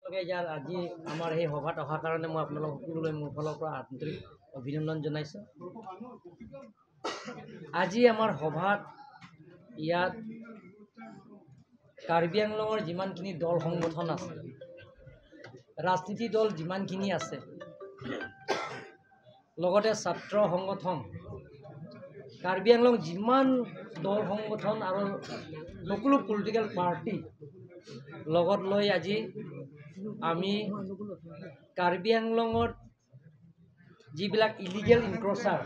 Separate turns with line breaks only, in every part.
ইয়াৰ আজি আমাৰ সেই সভাত অহাৰ কাৰণে মই আপোনালোক সকলোলৈ মোৰ ফালৰ পৰা আন্তৰিক অভিনন্দন জনাইছোঁ। আজি আমাৰ সভাত ইয়াত কাৰ্বি আংলঙৰ যিমানখিনি দল সংগঠন আছে, ৰাজনীতি দল যিমানখিনি আছে, লগতে ছাত্ৰ সংগঠন, কাৰ্বি আংলং যিমান দল সংগঠন আৰু সকলো পলিটিকেল পাৰ্টি লগত লৈ আজি আমি কাৰ্বি আংলঙত যিবিলাক illegal encroacher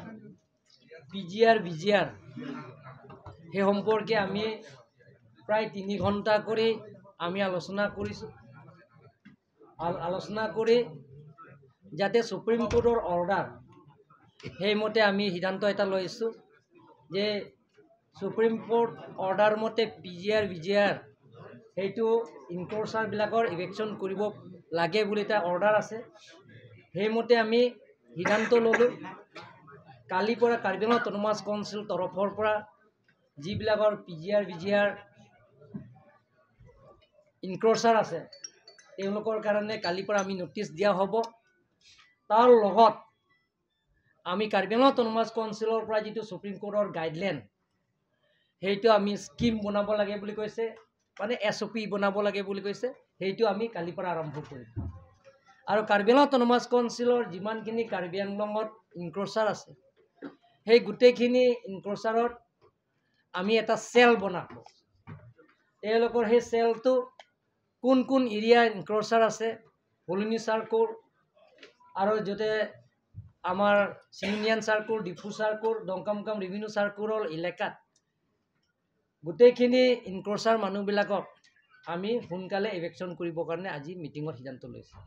PGR BGR সেই সম্পৰ্কে আমি প্ৰায় 3 ঘণ্টা কৰি আমি আলোচনা কৰিছোঁ। আলোচনা কৰি যাতে সুপ্ৰিম কোৰ্টৰ অৰ্ডাৰ সেইমতে আমি সিদ্ধান্ত এটা লৈছোঁ যে সুপ্ৰিম কোৰ্ট অৰ্ডাৰ মতে PGR BGR সেইটো ইনক্ৰ'চাৰবিলাকৰ ইভেকশ্যন কৰিব লাগে বুলি এটা অৰ্ডাৰ আছে, সেইমতে আমি সিদ্ধান্ত ল'লোঁ। কালিৰ পৰা কাৰ্বি আংলং অট'নমাছ কাউন্সিল তৰফৰ পৰা যিবিলাকৰ PGR BGR ইনক্ৰ'চাৰ আছে তেওঁলোকৰ কাৰণে কালিৰ পৰা আমি ন'টিছ দিয়া হ'ব। তাৰ লগত আমি কাৰ্বি আংলং অট'নমাছ কাউন্সিলৰ পৰা যিটো সুপ্ৰিম কোৰ্টৰ গাইডলাইন সেইটো আমি স্কীম বনাব লাগে বুলি কৈছে, মানে SOP বনাব লাগে বুলি কৈছে, সেইটো আমি কালিৰ পৰা আৰম্ভ কৰিম। আৰু কাৰ্বি আংলং অট'নমাছ কাউন্সিলৰ যিমানখিনি কাৰ্বি আংলঙত ইনক্ৰ'চাৰ আছে সেই গোটেইখিনি ইনক্ৰ'চাৰত আমি এটা চেল বনাম। তেওঁলোকৰ সেই চেলটো কোন কোন এৰিয়া ইনক্ৰ'চাৰ আছে, হলিনী চাৰ্কল আৰু য'তে আমাৰ চিমিনিয়ান circle, Diphu circle, Dongkamokam revenue চাৰ্কলৰ এলেকাত গোটেইখিনি ইনক্ৰ'চাৰ মানুহবিলাকক আমি সোনকালে ইভেকশ্যন কৰিবৰ কাৰণে আজি মিটিঙত সিদ্ধান্ত লৈছোঁ।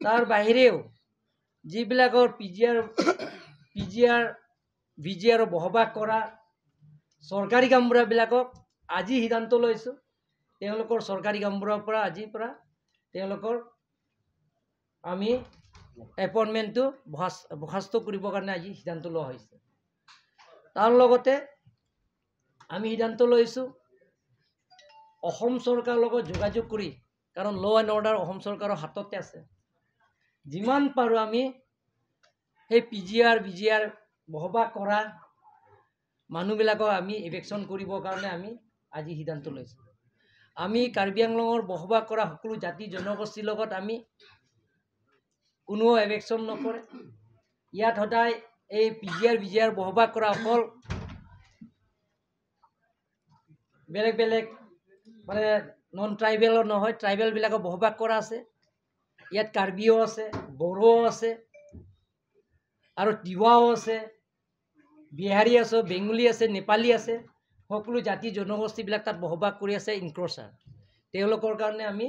তাৰ বাহিৰেও যিবিলাকৰ PGR BGR বসবাস কৰা চৰকাৰী গামবুঢ়াবিলাকক আজি সিদ্ধান্ত লৈছোঁ, তেওঁলোকৰ চৰকাৰী গামবুঢ়াৰ পৰা আজিৰ পৰা তেওঁলোকৰ আমি এপইণ্টমেণ্টটো বৰ্খাস্ত কৰিবৰ কাৰণে আজি সিদ্ধান্ত লোৱা হৈছে। তাৰ লগতে আমি সিদ্ধান্ত লৈছোঁ অসম চৰকাৰৰ লগত যোগাযোগ কৰি, কাৰণ ল' এণ্ড অৰ্ডাৰ অসম চৰকাৰৰ হাততে আছে, যিমান পাৰোঁ আমি সেই PGR BGR বসবাস কৰা মানুহবিলাকক আমি ইভেকশ্যন কৰিবৰ কাৰণে আমি আজি সিদ্ধান্ত লৈছোঁ। আমি কাৰ্বি আংলঙৰ বসবাস কৰা সকলো জাতি জনগোষ্ঠীৰ লগত আমি কোনো এভেকশ্যন নকৰে। ইয়াত সদায় এই PGR BGR বসবাস কৰা অকল বেলেগ বেলেগ মানে নন ট্ৰাইবেলৰ নহয়, ট্ৰাইবেলবিলাকৰ বসবাস কৰা আছে। ইয়াত কাৰ্বিও আছে, বড়োও আছে, আৰু তিৱাও আছে, বিহাৰী আছে, বেংগলী আছে, নেপালী আছে, সকলো জাতি জনগোষ্ঠীবিলাক তাত বসবাস কৰি আছে ইনক্ৰ'চাৰ। তেওঁলোকৰ কাৰণে আমি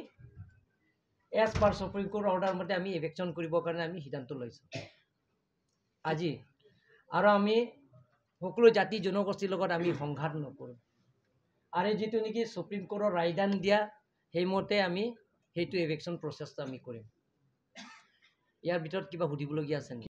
as per supreme court order মতে আমি ইভেকশ্যন কৰিবৰ কাৰণে আমি সিদ্ধান্ত লৈছোঁ আজি। আৰু আমি সকলো জাতি জনগোষ্ঠীৰ লগত আমি সংঘাত নকৰোঁ, আৰু যিটো নেকি সুপ্ৰিম কোৰ্টৰ ৰায়দান দিয়া সেইমতে আমি সেইটো ইভেকশ্যন প্ৰচেছটো আমি কৰিম। ইয়াৰ ভিতৰত কিবা সুধিবলগীয়া আছে নেকি?